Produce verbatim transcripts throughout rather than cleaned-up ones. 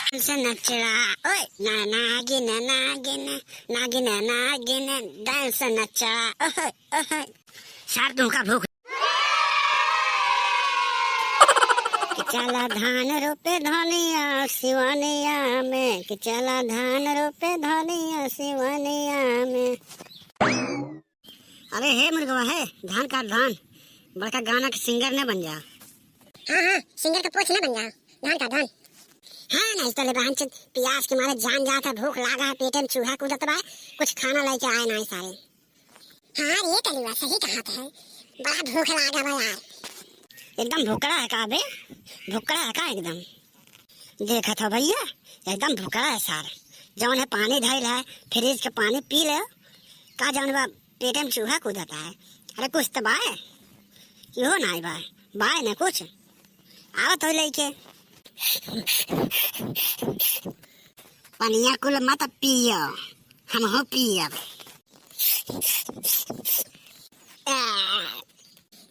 डांस नचड़ा, ओए, ना नागिन, नागिन, नागिन, नागिन, डांस नचड़ा, ओए, ओए। सार तुमका भूख कि चला धान रोपे धनिया सिवानिया में, कि चला धान रोपे धनिया सिवानिया में। अरे हे मुर्गवा, हे धान काट धान, बड़का गाना के सिंगर न बन जा। हाँ, हाँ, सिंगर का पोछ न बन जा, धान काट धान। हाँ, नहीं तो ले बहन चोद, पियास के मारे जान जात है, भूख लागा है, पेटे में चूहा कूदत बा, कुछ खाना लेके आए नहीं सारे। हाँ रे कलुआ, सही कहत है, बड़ा भूख लागा बा यार। एकदम भुखड़ा है का बे? भुखड़ा है का एकदम? देखत हो भैया, एकदम भुखड़ा है सार। जौन है पानी धइल है, फ्रिज के पानी पी ले। का जौन बा पेटे में चूहा कूदता है। अरे कुछ तो बाय, इहो नाई बाय, बाय न कुछ। आवत हो लेके। पनिया कुल मत पियो, हमहू पियब।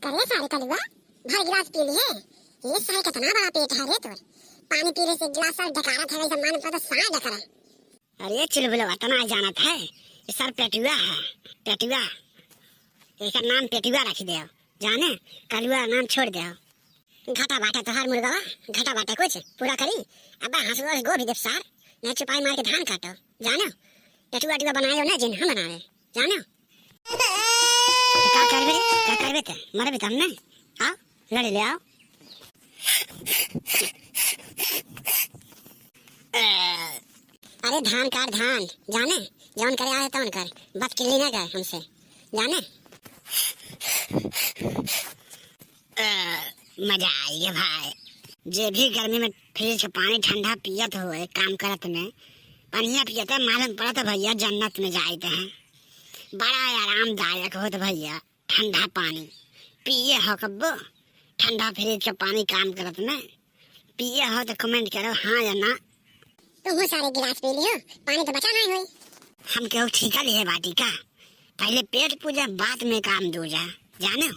करे सारे कलुआ, भर गिलास पी लिए। ये सारे कितना बड़ा पेट है रे तोर। पानी पीले से गिलास सारे ढकारा था, वैसे मन पर तो साए ढकरा। अरे चुलबुलवा, तना जानत है, ये सर पेटुआ है, पेटुआ। एकर नाम पेटुआ रख दे, जाने, कलुआ नाम छोड़ दे। घाटा बाटे तोहार मुर्गवा, घाटा बाटे कुछ पूरा करी। अब हंसुआ से गो भी देब सार, नहीं चुपाई मार के धान काटो, जानो। टटुआ टटुआ बनायो ना जिन हम बनावे, जानो। तो का करबे रे, का करबे ते? मरबे तब ना। आओ, लड़े ले आओ। अरे धान काट धान, जाने, जौन करे आए तौन कर, बस किल्ली ना कर हमसे, जाने। अ, मजा आई गे भाई। जे भी गर्मी में फ्रिज के पानी ठंडा पियत होए काम करत में, पनिया पियत है, मालूम पड़त है भैया जन्नत में जाइत है। बड़ा आरामदायक होत भैया ठंडा पानी। पिए हो कब्बो ठंडा फ्रिज के पानी काम करत में? पिए हो तो comment करो हाँ या ना। तुहू सारे गिलास पी लियो, पानी तो बचा नहीं होई। हम केहू ठीका लिए बाटी का? पहले पेट पूजा, बाद में काम दूजा, जानो।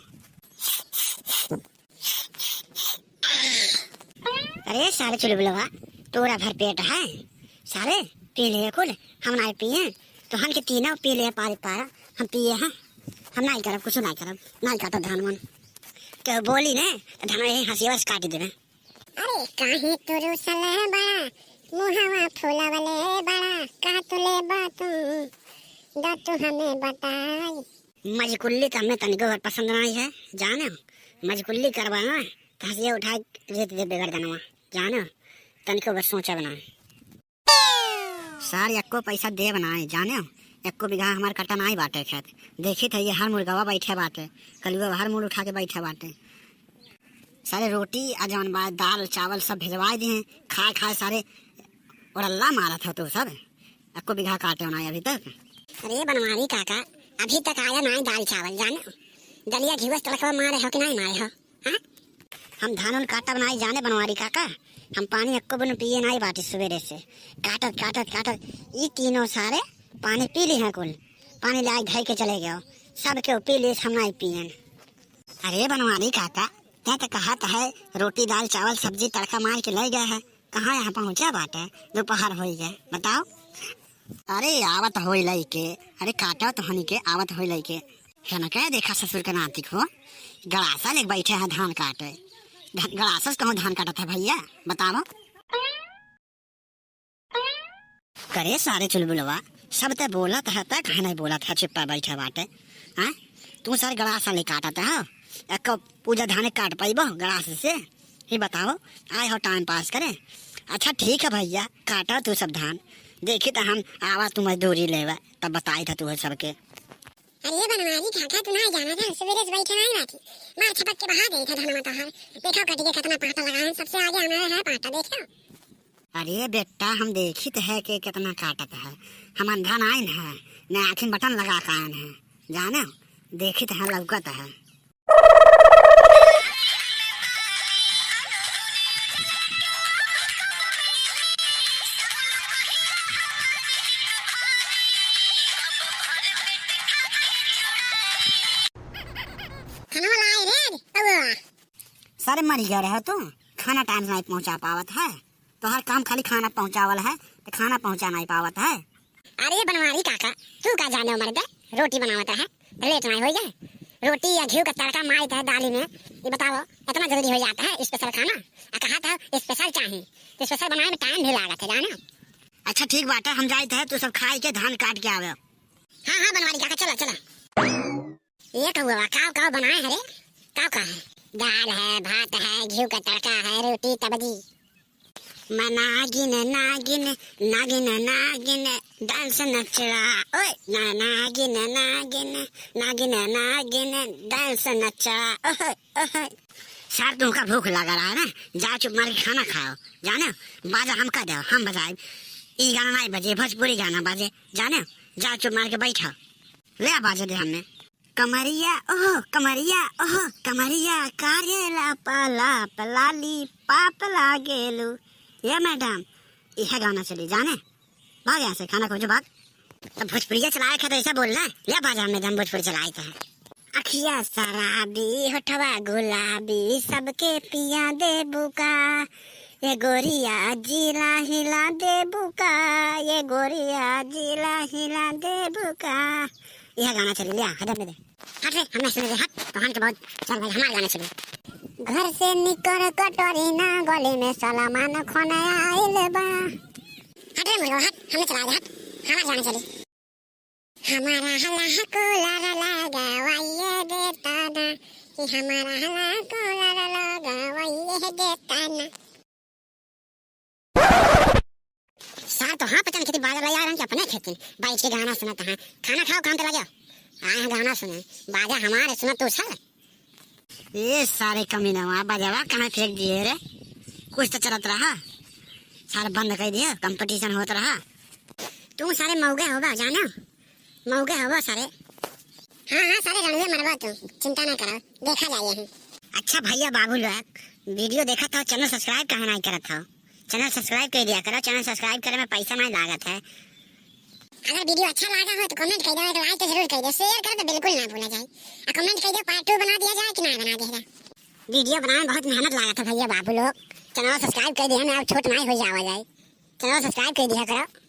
अरे सारे चुलबुलवा, तोरा भर पेट है, सारे पी ले कुल, हम नाई पिए, तो हम के तीनों पी ले पारी पारा, हम पिए हैं, हम नाई करब, कुछ नाई करब, नाई काटब धान मन। केहू बोली ने, तो धान यही हंसिया से काट देबे। अरे काहे तू रुसल बड़ा, मुहवा फुलवले बड़ा, का तू लेबा तू, द तू हमें बताई। मजकुल्ली तो हमें तनिको भर पसंद नहीं है, जाने हो? मजकुल्ली करवा ना, तो हंसिया उठाए रेत देबे गर्दनवा, जाने हो? तनिको भर सोचब ना। सार एक्को पैसा देब नाई, जाने हो? एक्को बीघा हमार कटा नाई बाटे खेत। देखित है ये हर मुर्गवा बैठे बाटे, कलुआ हर मुड़ उठा के बैठे बाटे। सारे रोटी आ जौन बा दाल चावल सब भेजवाए दिए, खाए खाए सारे ओरल्ला मारत हो तू सब। एक्को बीघा काटे हो नाई अभी तक। अरे बनवारी काका, अभी तक आया नाई दाल चावल, जाने हो? दलिया घिवस तड़कवा मारे हो कि नाई मारे हो? हाँ? हम धान उन काटब नाई जाने बनवारी काका, हम पानी एक्को बून पिए नाई बाटी सुबेरे से। काटत, काटत, काटत, ई तीनों सारे पानी पी ली हैं कुल। पानी लाए धई के चले गयो, सब केहू पी ली, हम नाई पियन। अरे बनवारी काका, तै तो कहत है रोटी, दाल, चावल, सब्जी तड़का मार के ले गए है, कहाँ यहाँ पहुँचा बाटे? दोपहर होई गए, बताओ। अरे आवत होई लइके, अरे काटो तो हनी के, आवत होई लइके। है ना क्या देखा ससुर के नाती को, गड़ासा लेके बैठे हैं धान काटे। ध-, गड़ासा से कहूँ धान काटत है भैया, बताओ। करे सारे चुलबुलवा, सब ते बोलत है, ते काहे नहीं बोलत है, चुप्पा बैठे बाटे। हाँ? तू सर गड़ासा ले काटत है, एक पूजा धान काट पाइबो गड़ास से? ही बताओ, आए हो टाइम पास करे? अच्छा ठीक है भैया, काटा तू सब धान, देखी तो हम आवा तू मजदूरी लेवे, तब बताई था तू सबके। अरे बनवारी काका, तू ना जाना था, सवेरे से बैठे नहीं रहती, मार छपक के बहा गई था धनमा तोहार। देखो कटिए कितना पाटा लगा है, सबसे आगे हमारा है पाटा, देखो। अरे बेटा, हम देखित है कि कितना काटत है। हम अंधा नाइन है, न आँखिन बटन लगा के आयन है, जाने हो? देखित है, लौकत है। खाना वाला आए रे, बउआ। सारे मरी गए रहे हो तू, खाना टाइम से नहीं पहुँचा पावत है। तोहार काम खाली खाना पहुँचावल है, तो खाना पहुँचा नाहीं पावत है। अरे बनवारी काका, तू का जाने मर्दे, रोटी बनावत है, तो लेट नाहीं होई गए। रोटी या घिउ का तड़का मारित है दाली में, ये बताओ, इतना जल्दी हो जाता है special खाना? आ कहा था special चाही, तो special बनावे में time भी लागत है, जाने। अच्छा ठीक बाटे, हम जाइत है, तू सब खाई के धान काट के आवे। हाँ, हाँ, बनवारी काका, चला, चला। ये कौआ, काव, काव बनाए है रे? काव का है? दाल है, भात है, घिउ का तड़का है, रोटी, सब्जी। मैं नागिन, नागिन, नागिन, नागिन, dance नचड़ा। ओए, ना, नागिन, नागिन, नागिन, नागिन, dance नचड़ा। ओए, ओए। सर, तुमका भूख लगा रहा है ना? जाओ चुप मार के खाना खाओ, जाने? बाजा हमका दो, हम बजाए। ई गाना नाहीं बजे, भोजपुरी गाना बजे, जाने? जाओ चुप मार के बैठो। ले आ बाजा दे हमें। कमरिया ओहो, कमरिया ओहो, कमरिया कारेला पाला पलाली पाप लागेलू। ये मैडम, यह गाना चली, जाने? भाग यहाँ से, खाना खोजो, भाग। तो भोजपुरिया चलाए के तो ऐसा बोलना है। ले बाजा में दम भोजपुरी चलाए के है। अखिया शराबी, होठवा गुलाबी, सबके पिया देबू का? ये गोरिया जिला हिला देबू का? ये गोरिया जिला हिला देबू का? यह गाना चली, ले आ, हटा दे। हट रे, हम नाहीं सुने दे, हट। तोहन के बहुत, चल भाई, हमार गाना सुने। घर से निकर कटोरी ना, गली में सलमान खान आइल बा। हट रे मुर्गा, हट, हम नाहीं चलाए दे, हट। हमार गाना चली। हमारा हला कूलर लगावाइए देता ना, कि हमारा हला कूलर लगावाइए देता ना। सार तो हाँ पता नहीं कितनी बाजा लगा रहे हैं कि अपने खेते बैठ के गाना सुनत हैं। खाना खाओ, काम पे लगे। आए हैं गाना सुने, बाजा हमारे सुनत तू उछल। ए सारे कमीनवा, बाजावा कहाँ फेंक दिए रे? कुछ तो चलत रहा, सारे बंद कर दिए, competition होत रहा। तू सारे मौगे होबा, जानो? मौगे होबा सारे। हाँ, हाँ, सारे रणवे मरबा तू, चिंता ना करो, देखा जाए यहीं। अच्छा भैया बाबू लोग, video देखत हो, channel subscribe काहे नाहीं करत हो? Channel subscribe कर दिया करो, channel subscribe करे में पैसा नाहीं लागत है। अगर video अच्छा लागा हो तो comment कर दो, एक like तो जरूर कर दो, share करो तो बिल्कुल ना भूला जाए। और comment कर दो part two बना दिया जाए कि ना बना दिया जाए। Video बनावे में बहुत मेहनत लागत है भैया बाबू लोग, channel subscribe कर दिया, मैं अब छोट नाहीं हो जावा जाए, channel subscribe कर दिया करो।